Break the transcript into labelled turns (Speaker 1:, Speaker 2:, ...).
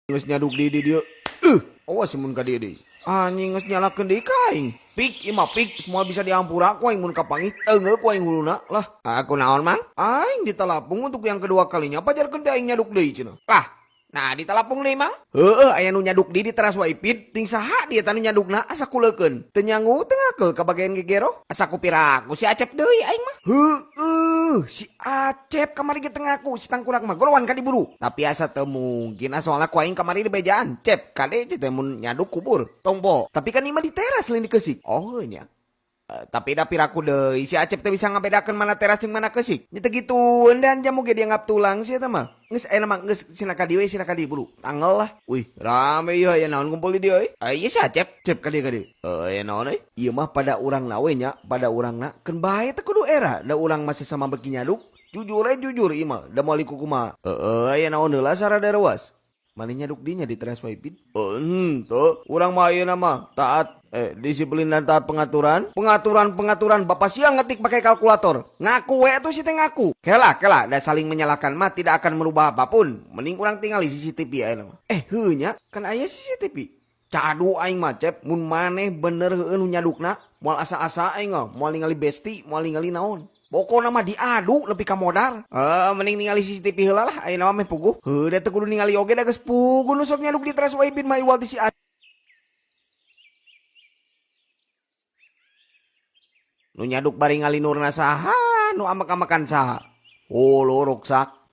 Speaker 1: Geus nyaduk di di dieu. Awas mun ka dieu deui. Anjing geus nyalakeun deui ka aing. Pik ieu mah pik, semua bisa diampura ku aing mun kapanggih teungeu ku aing huluna lah. Aku naon, Mang? Aing ditalapung untuk yang kedua kalinya pajarkeun teh aing nyaduk deui cenah. Lah, nah ditalapung deui, Mang? Heueuh, aya nu nyaduk deui di teras Waipid, ting saha dia tanu nyadukna asa kuleukeun. Teu nyangu teu ngakeul ka bagian gegero. Asa ku piraku si Acep deui aing mah. Heueuh, si Acep kamari ge teu ngaku si tangkurak mah gorowan ka diburu. Tapi asa teu mungkin ah, soalna ku aing kamari dibejaan. Cep, kade teh mun nyaduk kubur. Tongpo. Tapi kan ieu mah di teras lain di keusik. Oh heuh nya. Tapi da piraku deui si Acep teh bisa ngabedakeun mana teras jeung mana keusik. Nya teu gitueun dan jamu ge dianggap tulang sih eta mah. Geus aya mah geus sina ka dieu we, sina ka dieu buru. Tanggal lah. Wih, rame ieu aya naon kumpul di dieu euy? Ah, ieu si Acep, Cep ka dieu ka dieu. Aya naon euy? Ieu mah pada urangna we nya, pada urangna keun bae teh kudu era da urang mah sesama beki nyaduk. Jujur we jujur ieu mah, da moal kumaha. Heeh, aya naon heula sarada reuas. Maneh nyaduk dinya di teras Waipid? Oh, henteu. Urang mah ayeuna mah taat disiplin dan taat pengaturan. Pengaturan-pengaturan bapak siang ngetik pakai kalkulator. Ngaku we atuh si teh ngaku. Kela, kela, da saling menyalahkan mah tidak akan merubah apapun. Mending urang tinggali CCTV ayeuna mah. Heuh nya, kan aya CCTV. Cadu aing mah, Cep, mun maneh bener heueuh nu nyadukna, moal asa-asa aing mah, moal ningali besti, moal ningali naon. Pokona mah diadu nepi ka modar. Mending ningali CCTV heula lah, ayeuna mah meh puguh. Heuh, da teu kudu ningali oge da geus puguh nu sok nyaduk di teras Waipid mah iwal ti si Nu nyaduk bari ngalinurna saha, nu amek-amekan saha. Oh, lo ruksak.